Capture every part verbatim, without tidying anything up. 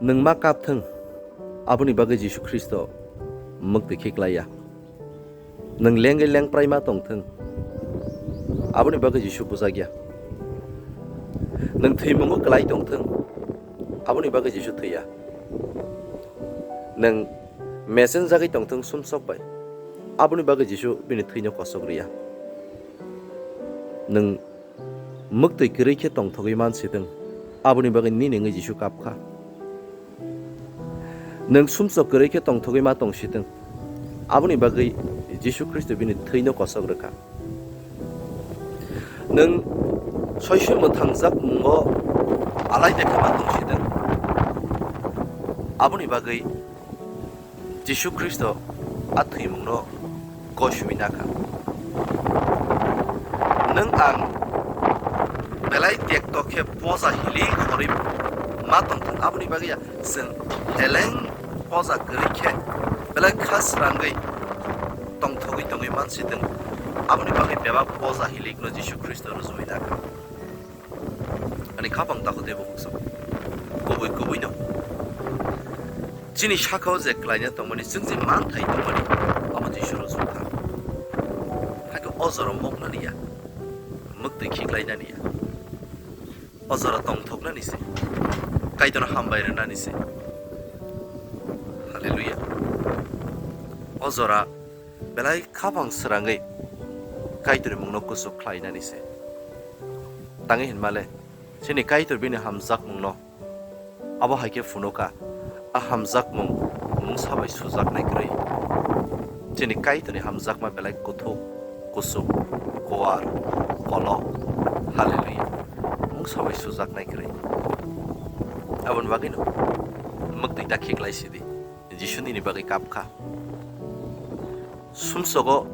Nwng ma kap thung, aboni bagwi Jisu Khristo mwktwi khe klai ya. Nwng lengwi lengprai ma tong thung, aboni bagwi Jisu bujak ya. Nwng thwimungo klai tong thung, aboni bagwi Jisu thwi ya. Nwng mesenjagwi tong thung sumsok bai, aboni bagwi Jisu bini thwino kosok rw ya. Nwng mwktwi kwrwi khe tongthogwi man si thung, aboni bagwi nini wngwi Jisu kap kha. Nwng sumsok kwrwi khe tongthogwi ma tong si thung, aboni bagwi Jisu Khristo bini thwino kosok rw kha. Nwng soisoi mwthangjakmungo alai de khe ma tong si thung, aboni bagwi Jisu Khristo a thwimungno goswi nakha. Nwng ang belai tekto khe poja hili khorwi ma tongthung, aboni bagwi ya chwng heleng poja kwrwi khe belai kha srangwi tongthogwi tongwi man si thung, aboni bagwi bebak poja hilikno Jisu Khristo rwjagwi nakha. Ani khapang takhuk tei bukhuk song. Kubui kubui no. Chini sakao je klaina tongmani, chwng je manthai tongmani, abo Jisu rwjak kha. Hakhe o jora moknani ya, mwktwi khiklainani ya. O jora tongthoknani se. Kaitorno hambai rwnani se. Hallelujah. O jora belai khapang srangwi Kaitorni mungno kuchuk khlainani se. Tangwi hinmale, chini Kaitor bini hamjakmungno abo hai khe phunuka, a hamjakmung mungsa bai sujaknai kwrwi. Chini Kaitorni hamjakma belai kuthuk, kuchuk, kuar, kolok, hallelujah, mungsa bai sujaknai kwrwi. Aboni bagwino mwktwi ta khiklai sidi, Jisu nini bagwi kap kha. Sumsogo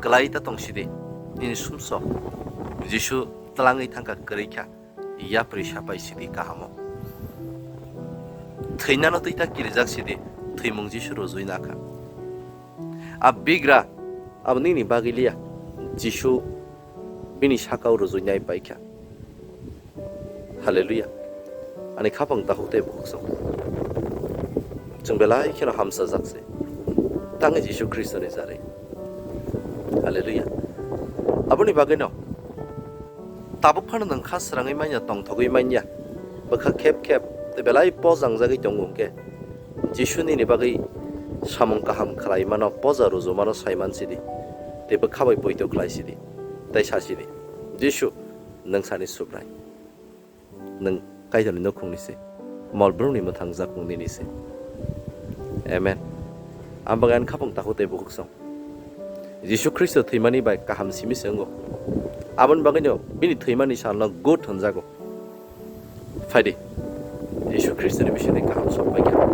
kwlai ta tong sidi, nini sumsok Jisu tlangwi thangkha, kwrwi kha, yapri sapai sidi kahamo. Thwinano twi ta kirijak sidi, thwimung Jisu rwjui nakha. A bigra abo nini bagwi liya, Jisu bini sakao rwjui nai paikha. Hallelujah. Ani khapang takhuk tei bukhuk song. Chwng belai kheno hamsajak se. Tangwi Jisu Khristoni jarwi. Hallelujah. Aboni bagwino tabuk phano nwng kha srangwi manya, tongthogwi manya. Bwkha khep khep tei belai pojangjagwi tongo hwnkhe, Jisu nini bagwi samung kaham khlai mano, poja rwju mano sai man sidi. Tei bwkha bai poito khlai sidi. Tei sa sidi, Jisu, nwng sani Subrai. Nwng Kaitorni nukhungni se, mol brumni mwthangjakmung nini se. Amen. Ang bagwi ani khapang takhuk tei bukhuk song. Jisu Khristo thwimani bai kaham simi se wngo. Aboni bagwino bini thwimani salno good hwnjago. Phaidi, Jisu Khristoni bisingtwi kaham sok paikha.